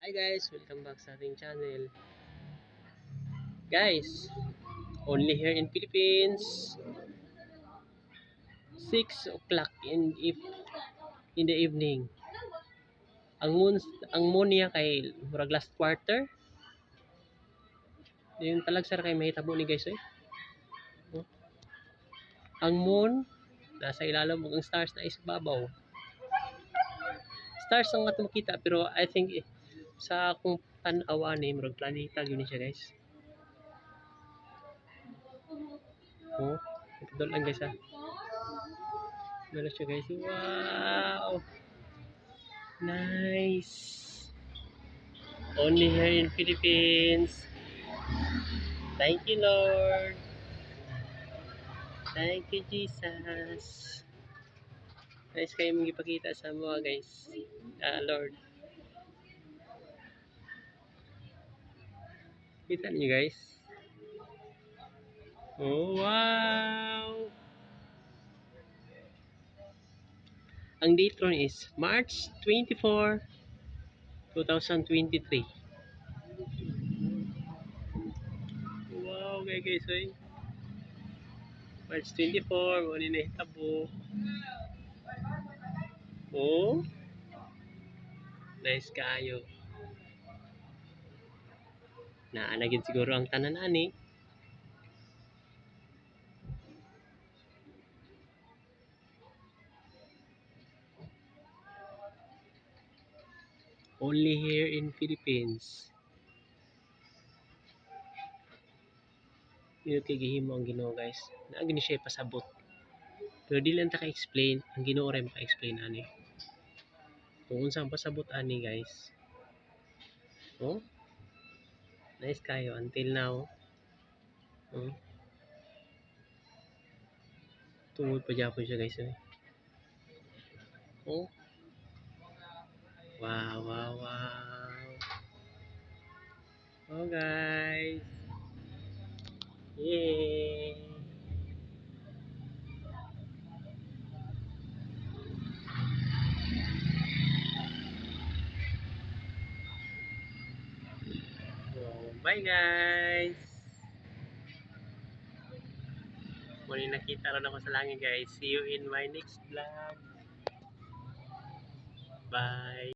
Hi guys, welcome back sa ating channel. Guys, only here in Philippines, 6 o'clock in the evening. Ang moon niya kay murag last quarter. Yung talagsa ra kay mahitabo ni, guys, eh. Oh. Ang moon nasa ilalim ug ang stars na is babaw. Stars ang ato makita, pero I think eh, sa akong tan-aw ani, murag planeta gyud ni siya, guys. Oh, ito lang, guys, ah. Meron siya, guys. Wow! Nice! Only here in Philippines. Thank you, Lord. Thank you, Jesus. Nice kayo mong ipakita sa mga guys. Ah, Lord. Kita niyo, guys. Oh, wow! Ang date ron is March 24, 2023. Wow, okay guys, oy. March 24, mo ni nahitabo. Oh. Nice kaayo. Naa na gyud siguro ang tanan ani. Only here in Philippines. Dili kay gihimo ang Ginoo, guys. Naa gyud ni siya pasabot. Pero di lang ta ka-explain, ang Ginoo ra maka-explain ani. Kung unsa ang pasabot ani, guys. Oh. Nice kayo until now. Oh. Tungod pa gyapon siya, guys, eh. Oh. Wow. Oh, guys. Yay! So, bye guys! Muli nakita ron ako sa langit, guys. See you in my next vlog. Bye!